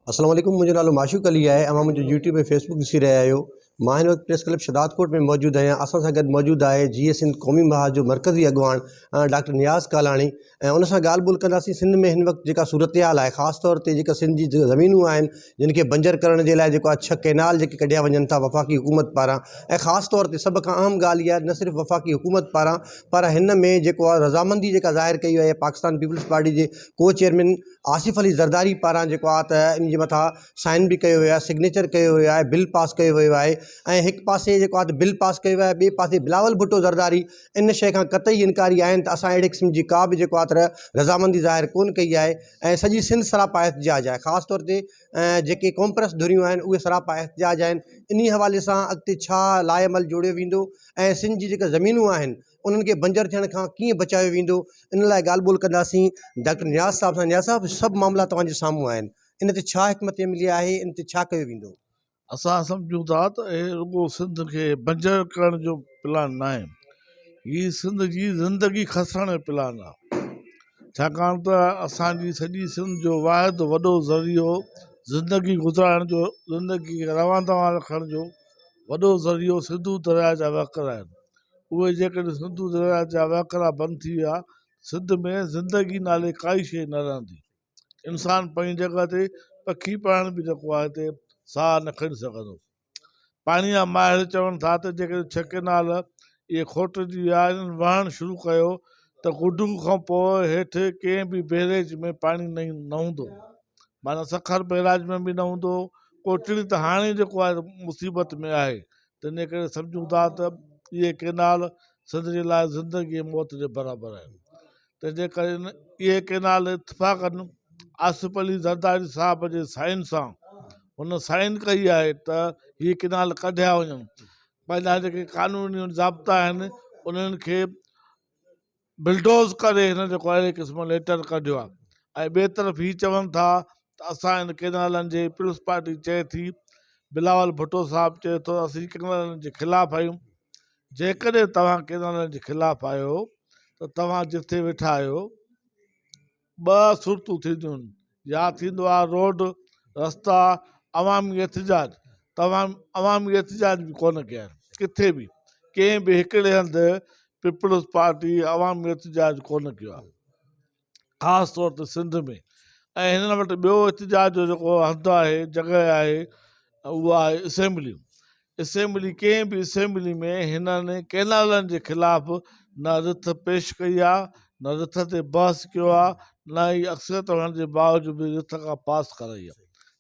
السلام عليڪم منهنجو نالو معشوق علي آهي اوهان منهنجو يوٽيوب ۽ فيسبوڪ ڏسي رهيا آهيو مان هن وقت پريس ڪلب شھدادڪوٽ ۾ موجود آهيان اسان سان گڏ موجود آهي جيئي سنڌ قومي محاذ جو مرڪزي اڳواڻ ڊاڪٽر نياز ڪالاڻي ۽ ان سان ڳالهه ٻولهه ڪنداسين سنڌ ۾ هن وقت جيڪا صورتحال آهي خاص طور تي جيڪا سنڌ جي زمينون آهن جن کي بنجر ڪرڻ جي لاء جيڪو آهي ڇهه ڪئنال جيڪي ڪڍيا وڃن ٿا وفاقي حڪومت پاران ۽ خاص طور تي سڀ کان اهم ڳالهه اها آهي نه صرف وفاقي حڪومت پاران پر هن ۾ جيڪو آهي رضامندي جيڪا ظاهر ڪئي وئي آهي پاڪستان پيپلز پارٽي جي ڪو چيئرمين آصف علي زرداري پاران جيڪو آهي ته ان جي مٿان سائن به ڪيو ويو آهي سگنيچر ڪيو ويو آهي بل پاس ڪيو ويو آهي ۽ هڪ پاسي جيڪو آهي ته بل پاس ڪيو ويو آهي ٻئي پاسي بلاول ڀٽو زرداري ان شيء کان قطعي انڪاري آهن ته اسان اهڙي قسم جي ڪا به جيڪو آهي ته رضامندي ظاهر ڪونه ڪئي آهي ۽ سڄي سنڌ سراپا احتجاج آهي خاص طور تي جيڪي قومپرست ڌريون آهن اهي سراپا احتجاج آهن انهي حوالي سان اڳتي ڇا لاء عمل جوڙيو ويندو ۽ سنڌ جي جيڪا زمينون آهن انهن کي بنجر ٿيڻ کان ڪيئن بچايو ويندو ان لاء ڳالهه ٻولهه ڪنداسين ڊاڪٽر نياز صاحب سان نياز صاحب سڀ معاملا توهان جي سامهون آهن ان تي ڇا حڪمت عملي آهي ان تي ڇا ڪيو ويندو؟ اسان سمجهون ٿا ته اهي رڳو سنڌ کي بنجر ڪرڻ جو پلان ناهي هي سنڌ جي زندگي کسڻ جو پلان آهي ڇاڪاڻ ته اسان جي سڄي سنڌ جو واحد وڏو ذريعو زندگي گذارڻ جو زندگي کي روان دوان رکڻ جو وڏو ذريعو سنڌو درياء جا وهڪرا آهن اهي جيڪڏهن سنڌو درياء جا وهڪرا بند ٿي ويا سنڌ ۾ زندگي نالي ڪائي شيء نه رهندي. انسان پنهنجي جڳهه تي پکي پرڻ به جيڪو آهي هتي ساهه نه کڻي سگهندو. پاڻي جا ماهر چون ٿا ته جيڪڏهن ڇهه ڪئنال اهي کوٽجي ويا انهن وهڻ شروع ڪيو ته گڊو کان پوء هيٺ ڪنهن به بئريج ۾ پاڻي نه هوندو معنيٰ سکر بئراج ۾ به نه هوندو ڪوٽڙي ته هاڻي جيڪو آهي مصيبت ۾ آهي تنهنجي ڪري سمجهون ٿا ته اهي ڪئنال سنڌ جي لاء زندگي ۽ موت جي برابر آهن. تنهنجي ڪري اهي ڪئنال اتفاقن آصف علي زرداري صاحب جي سائن سان هن سائن ڪئي آهي ته هي ڪئنال ڪڍيا وڃن. پنهنجا جيڪي قانوني ضابطا آهن انهن کي بلڊوز ڪري هن جيڪو اهڙي قسم جو ليٽر ڪڍيو آهي ۽ ٻئي طرف هي چون ٿا ته اسان هن ڪينالن جي پيپلز پارٽي چئي ٿي بلاول ڀٽو صاحب چئي ٿو اسين ڪينالن جي خلاف آهيون جيڪڏهن توهان ڪينالن جي خلاف آهيو ته توهان جتي ويٺا آهيو ٻه صورتون ٿينديون آهن يا ٿيندو آهي روڊ رستا عوامي احتجاج توهان عوامي احتجاج به ڪونه ڪيا آهن ڪٿي به ڪنهن به هڪڙي هنڌ پيپلز پارٽي عوامي احتجاج ڪونه ڪيو آهي خاص طور تي سنڌ ۾ ۽ هنن وٽ ٻيو احتجاج جو جيڪو هنڌ آهي جڳهه آهي اها آهي اسيمبليون اسيمبلي ڪنهن به اسيمبلي ۾ هنن ڪئنالن جي خلاف نه رٿ پيش ڪئي آ نه رٿ تي بحث ڪيو آ نه ئي اڪثريت هئڻ جي باوجود به رٿ کان پاس ڪرائي آ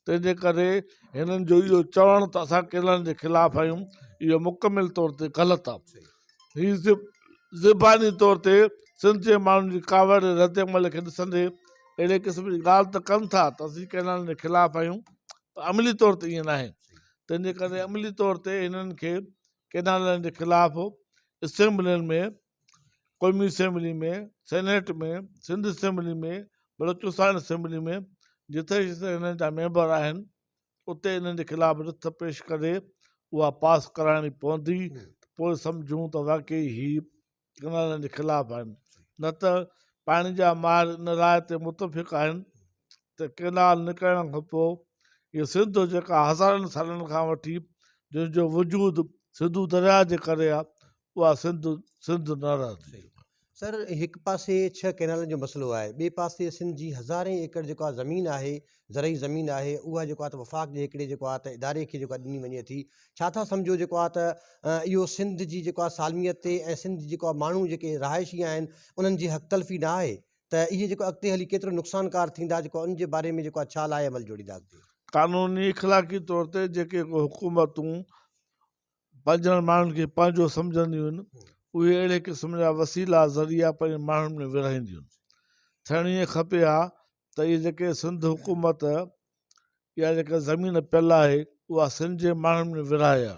تنهن جي ڪري هنن جو اهو چوڻ ته اسان ڪئنالن جي خلاف آهيون اهو مڪمل طور تي غلط آ هي زباني طور تي سنڌ جي ماڻهن جي ڪاوڙ ۽ رد عمل کي ڏسندي اهڙي قسم جي ڳالهه ته ڪن ٿا ته اسين ڪئنالن جي خلاف آهيون پر عملي طور تي ائين ناهي تنهن جي ڪري عملي طور تي هنن کي ڪئنالن جي خلاف اسيمبلين ۾ قومي assembly ۾ senate ۾ Sindh assembly ۾ Balochistan assembly ۾ جٿي جٿي هنن جا ميمبر آهن اتي انهن جي خلاف رٿ پيش ڪري اها پاس ڪرائڻي پوندي پوء سمجهون ته واقعي هي ڪئنالن جي خلاف آهن نه ته پاڻي جا ماهر ان راء تي متفق آهن ته ڪئنال نڪرڻ کان پوء هيء سنڌ جيڪا هزارن سالن کان وٺي جنهن جو وجود سنڌو درياء جي ڪري آهي اها سنڌ سنڌ نه رهندي. سر هڪ پاسي ڇهه ڪئنالن جو مسئلو آهي ٻئي پاسي سنڌ جي هزارين ايڪڙ جيڪا زمين آهي زرعي زمين آهي اها جيڪو آهي ته وفاق جي هڪڙي جيڪو آهي ته اداري کي جيڪو آهي ڏني وڃي ٿي ڇا ٿا سمجهو جيڪو آهي ته اهو سنڌ جي جيڪو آهي سالميت تي ۽ سنڌ جي جيڪو آهي ماڻهو جيڪي رهائشي آهن انهن جي حق تلفي نه آهي ته اهي جيڪو اڳتي هلي ڪيترو نقصانڪار ٿيندا جيڪو ان جي باري ۾ جيڪو آهي ڇا لاء عمل جوڙيندا اڳتي. قانوني اخلاقي طور تي جيڪي حڪومتون پنهنجن ماڻهن کي پنهنجو سمجهنديون آهن اهي اهڙي قسم جا وسيلا ذريعا پنهنجن ماڻهن ۾ ورهائينديون آهن ٿيڻ ائين کپي ها ته اهي جيڪي سنڌ حڪومت اها جيڪا زمين پيل آهي اها سنڌ جي ماڻهن ۾ ورهائي ها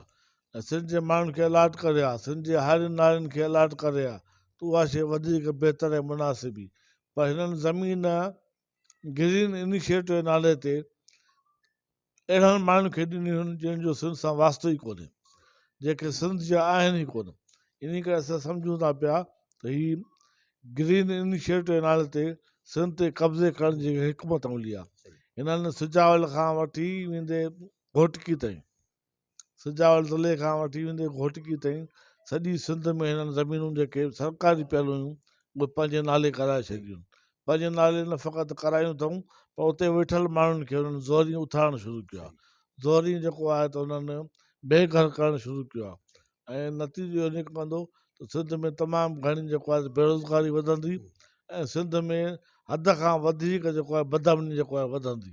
۽ سنڌ جي ماڻهن کي الاٽ ڪري ها سنڌ جي هارين نارين کي الاٽ ڪري ها ته اها شيء وڌيڪ بهتر ۽ مناسب هئي پر هنن زمين گرين انيشيٽو جي نالي تي اهڙن ماڻهن کي ڏنيون آهن جن جو سنڌ سان واسطو ئي ڪونهي جيڪي سنڌ جا آهن ئي ڪونه ان ڪري اسان سمجهون ٿا پيا ته هي گرين انيشيٽو جي نالي تي سنڌ تي قبضي ڪرڻ جي حڪمت عملي آهي. هنن سجاول کان وٺي ويندي گهوٽڪي تائين، سجاول ضلعي کان وٺي ويندي گهوٽڪي تائين سڄي سنڌ ۾ هنن زمينون جيڪي سرڪاري پيل هيون اهي پنهنجي نالي ڪرائي ڇڏيون. پنهنجي نالي نه فقط ڪرايون اٿئون پر اتي ويٺل ماڻهن کي هنن زوري اٿارڻ شروع ڪيو آهي. زوري جيڪو آهي ته هنن بي گهر ڪرڻ شروع ڪيو آهي ۽ نتيجو اهو نڪرندو ته سنڌ ۾ تمام گهڻي جيڪو آهي بيروزگاري وڌندي ۽ سنڌ ۾ حد کان وڌيڪ جيڪو آهي بدامني جيڪو آهي وڌندي.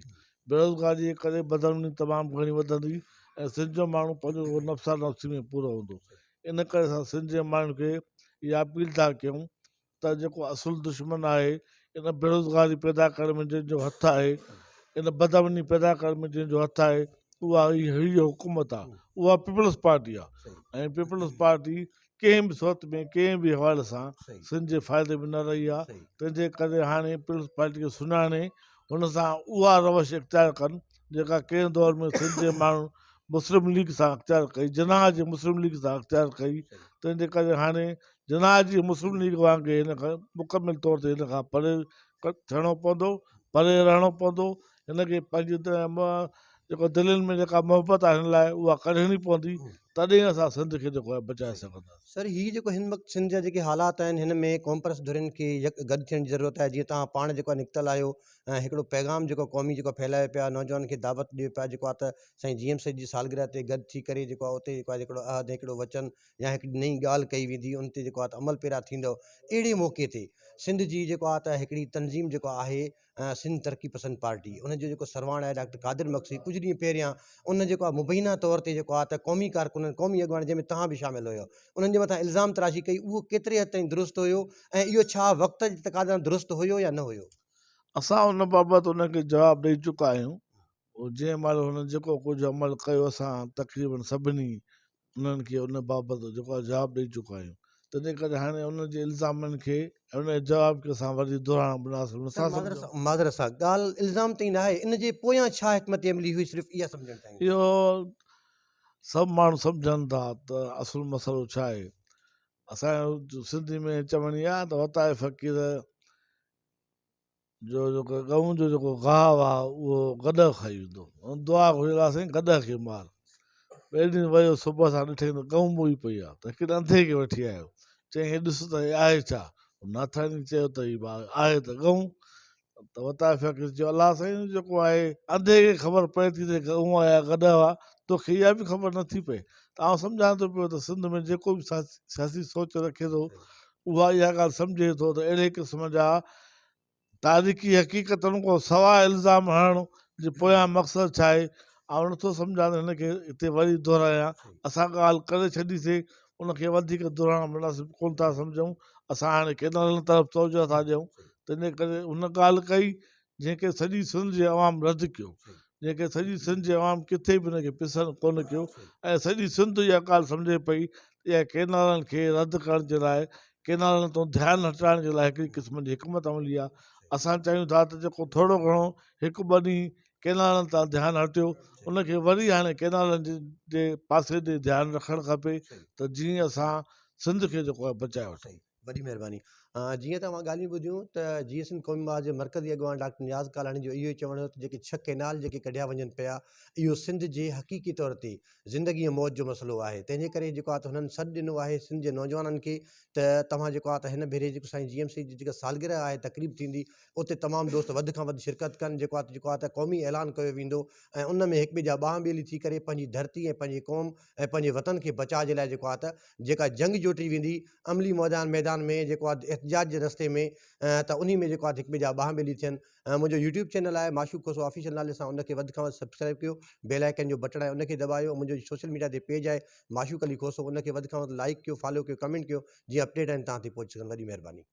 بيروزگاري جي ڪري بدامني تمام گهڻي وڌندي ۽ سنڌ جو ماڻهو پنهنجو نفسا نفسي ۾ پورو هوندو. ان ڪري اسان سنڌ جي ماڻهن کي اها اپيل ٿا ڪيون ته جيڪو اصل دشمن آهي ان بيروزگاري پيدا ڪرڻ ۾ جنهن جو هٿ آهي ان بدامني پيدا ڪرڻ ۾ جنهن جو هٿ آهي اها هي حڪومت آهي اها پيپلز پارٽي آهي ۽ پيپلز پارٽي ڪنهن به صورت ۾ ڪنهن به حوالي سان سنڌ جي فائدي ۾ نه رهي آهي تنهن جي ڪري هاڻي پيپلز پارٽي کي سڃاڻي هن سان اها روش اختيار ڪن جيڪا ڪنهن دور ۾ سنڌ جي ماڻهن مسلم ليگ سان اختيار ڪئي جناح جي مسلم ليگ سان اختيار ڪئي تنهن جي ڪري هاڻي جناح جي مسلم ليگ وانگي هن کان مڪمل طور تي هن کان پري ٿيڻو پوندو پري رهڻو پوندو هن کي پنهنجي جيڪو دلين ۾ جيڪا محبت آهي هن لاء اها ڪڍڻي پوندي تڏهن اسان سنڌ کي جيڪو آهي بچائي سگهنداسين. سر هي جيڪو هن وقت سنڌ جا جيڪي حالات آهن هن ۾ قومپرست ڌرين کي يڪ گڏ ٿيڻ جي ضرورت آهي جيئن توهان پاڻ جيڪو آهي نڪتل آهيو ۽ هڪڙو پيغام جيڪو قومي جيڪو ڦهلايو پيا نوجوانن کي دعوت ڏيو پيا جيڪو آهي ته سائين جي ايم سيد جي سالگرهه تي گڏ ٿي ڪري جيڪو آهي اتي جيڪو آهي هڪڙو عهد هڪڙو وچن يا هڪڙي نئين ڳالهه ڪئي ويندي ان تي جيڪو آهي ته عمل پيرا ٿيندو اهڙي موقعي تي سنڌ جي جيڪو آهي ته هڪڙي تنظيم جيڪو آهي سنڌ ترقي پسند پارٽي ان جو جيڪو سرواڻ آهي ڊاڪٽر قادر مگسي ڪجهه ڏينهن پهريان ان جيڪو آهي مبينا طور تي جيڪو آهي ته قومي ڪارڪنن قومي اڳواڻ جنهن ۾ توهان به شامل هيو انهن جي مٿان الزام تراشي ڪئي اهو ڪيتري حد تائين درست هيو ۽ اهو ڇا وقت جي تقاضا درست هيو يا نه هيو؟ اسان ان بابت انهن کي جواب ڏئي چڪا آهيون جنهن مهل هنن جيڪو ڪجهه عمل ڪيو اسان تقريبن سڀني انهن کي ان بابت جيڪو آهي جواب ڏئي چڪا آهيون تنهن ڪري هاڻي انهن جي الزامن کي ۽ ان جي جواب کي اسان وري دهرائڻ مناسب نٿا سمجهون. معذرت سان ڳالهه الزام تائين نه آهي ان جي پويان ڇا حڪمت عملي هئي صرف اها سمجهڻ چاهيون ٿا. اهو سڀ ماڻهو سمجهن ٿا ته اصل مسئلو ڇا آهي اسان جي سنڌي ۾ چوڻي آهي ته وتائي فقير جو جيڪو ڳئون جو جيڪو گاهه آهي اهو گڏهه کائي ويندو. هن دعا گهري الله سائين گڏهه کي مار. ٻئي ڏينهن ويو صبح سان ڏٺائين ته ڳئون موئي پئي آهي ته هڪڙي انڌي کي وٺي آيو. چيائين هي ڏس ته هي آهي ڇا؟ ناٿاڻي چيو ته هي آهي ته ڳئون. ته وتايي فقير چيو الله سائين جيڪو آهي انڌي کي خبر پئي ٿي ته ڳئون آهي يا گڏهه آهي توکي اها به خبر نٿي پئي. ته آئون سمجهان ٿو پيو ته سنڌ ۾ جيڪو به سياسي سوچ رکي ٿو اها اها ڳالهه سمجهي ٿو ته اهڙي قسم جا تاريخي حقيقتن کان سواء الزام هڻڻ جي پويان مقصد ڇا آهي، آئون نٿو سمجهان ته هن کي هتي وري دهرايان. اسان ڳالهه ڪري ڇڏيسي، ان کي وڌيڪ دهرائڻ مناسب ڪونه ٿا سمجهون. اسان هاڻي ڪئنالن طرف توجهه ٿا ڏيون، تنهنجي ڪري هن ڳالهه ڪئي، جنهن کي سڄي سنڌ جي عوام رد ڪيو، جنهن کي سڄي سنڌ جي عوام ڪٿي به ان کي پسند ڪونه ڪيو ۽ سڄي سنڌ اها ڳالهه سمجهي پئي ته اها ڪئنالن کي رد ڪرڻ جي لاء ڪئنالن تان ڌيان هٽائڻ جي لاء هڪڙي قسم جي حڪمت عملي آهي. اسان چاهيون ٿا ته جيڪو ٿورو گهڻو هڪ ٻه ڏينهن ڪئنالن تان ڌيان هٽيو ان کي وري هاڻي ڪئنالن جي پاسي ڏي ڌيان رکڻ کپي ته جيئن اسان سنڌ کي جيڪو آهي بچائي وٺون. وڏي مهرباني. جيئن ته اوهان ڳالهيون ٻڌيون ته جيئي سنڌ قومي محاذ جي مرڪزي اڳواڻ ڊاڪٽر نياز ڪالاڻي جو اهو ئي چوڻ هو ته جيڪي ڇهه ڪئنال جيڪي ڪڍيا وڃن پيا اهو سنڌ جي حقيقي طور تي زندگي ۽ موت جو مسئلو آهي تنهن جي ڪري جيڪو آهي ته هنن سڏ ڏنو آهي سنڌ جي نوجوانن کي ته توهان جيڪو آهي ته هن ڀيري جيڪو سائين جي ايم سيد جي جيڪا سالگرهه آهي تقريب ٿيندي اتي تمام دوست وڌ کان وڌ شرڪت ڪن جيڪو آهي ته جيڪو آهي ته قومي اعلان ڪيو ويندو ۽ ان ۾ هڪ ٻئي جا ٻانهن ٻيلي ٿي ڪري پنهنجي ڌرتي ۽ پنهنجي قوم ۽ پنهنجي وطن کي بچاء جي لاء جيڪو آهي ته جيڪا جنگ جوٽي ويندي عملي ميدان ميدان ۾ جيڪو آهي احتجاج جي رستي ۾ ته انهي ۾ جيڪو آهي هڪ ٻئي جا ٻانهن ٻيلي ٿين ۽ منهنجو يوٽيوب چينل آهي معشوق کوسو آفيشل نالي سان ان کي وڌ کان وڌ سبسڪرائب ڪيو بيل آئيڪن جو بٽڻ آهي ان کي دٻايو منهنجو سوشل ميڊيا تي پيج آهي معشوق علي کوسو ان کي وڌ کان وڌ لائيڪ ڪيو فالو ڪيو ڪمينٽ ڪيو جيئن اپڊيٽ آهن توهان تائين پهچي سگهن وڏي مهرباني.